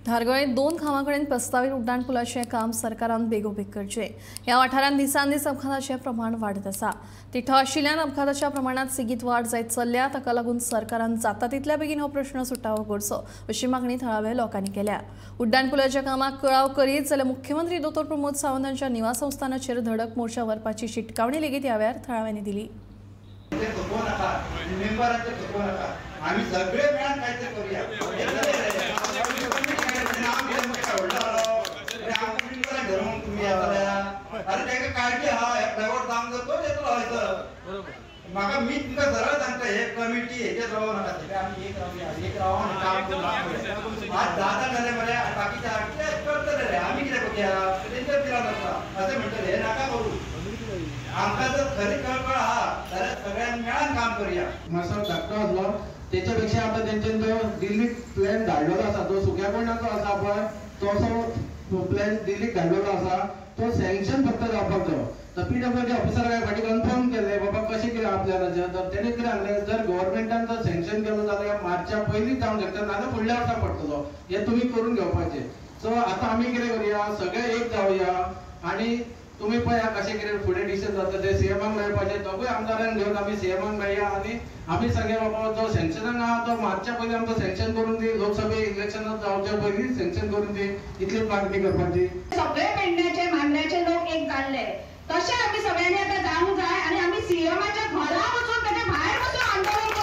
धारगळेंत दोन खांबां प्रस्तावीत उड्डाण पुलाचें काम सरकारान बेगोबेग करचें. ह्या वाठारांत दिसान दीस अपघाताचें प्रमाण वाडत आसा. तिठो आशिल्ल्यान अपघाताच्या प्रमाणांत सेगीत वाड जायत चल्ल्या. ताका लागून सरकारान जाता तितल्या बेगीन हो प्रश्न सुटावो करचो अशी मागणी थळाव्या लोकांनी केल्या. उड्डाण पुलाच्या कामाक कळाव करीत जाल्यार मुख्यमंत्री दोतोर प्रमोद सावंत हांच्या निवास संस्थानाचेर धडक मोर्चा व्हरपाची शिटकावणी लेगीत ह्या वेळार थळाव्यांनी दिली. आम्ही सगळे मेळून काहीतरी करूया. अरे ताका काळजी आहा, हे फ्लायओवर जावंक जाय तोच येतलो हयसर. म्हाका मी तुमकां सरळ सांगता, हे कमिटी हेचेर रावो नाका. आमी एक रावया, एक रावन काम करून आज 10 जाण जाले मरे, बाकीचे ते करतले रे. आमी कितें करूया, तेंचेर पिरान आसता अशें म्हणटले. हे नाका करू. आमकां जर खरी कळकळ आहा जाल्यार सगळ्यांनी मेळान काम करूया. मातसो धाकटो आसलो तेच्या पेक्षा आतां तेंच्यानी तो दिल्लीक प्लॅन धाडलेलो आसा, जो सुक्या कोणाचो आसा पळय तसो प्लॅन दिल्लीक धाडलेलो आसा, तो सँक्शन फक्त जावपाक जायो. तर पीडब्ल्यूडी ऑफिसराक फाटीं कन्फर्म केलें बाबा कशें कितें प्लॅनाचें, तर तेणें कितें सांगलें जर गव्हर्मेंटान जर सँक्शन केलो जाल्यार मार्चा पयलींच जावंक शकता, नाजाल्यार फुडल्या वर्सा पडटलो. हें तुमी करून घेवपाचें. सो आतां आमी कितें करुया, सगळे एक जावया आनी तुमी पळया कशें कितें फुडें डिसिजन जाता तें सीएमाक मेळपाचें. दोगूय आमदारांक घेवन आमी सीएमाक मेळया आनी आमी सांगया बाबा जो सँक्शनाक आहा तो मार्चा पयलीं आमकां सँक्शन करून दी, लोकसभे इलेक्शनाक जावच्या पयलीं सँक्शन करून दी, इतलीच मागणी करपाची. सगळे पेडण्याचे मांद्र्याचे लोक एक जाल्ले तशें आमी सगळ्यांनी आतां जावंक जाय आनी आमी सीएमाच्या घरा वचून ताच्या भायर वचून आंदोलन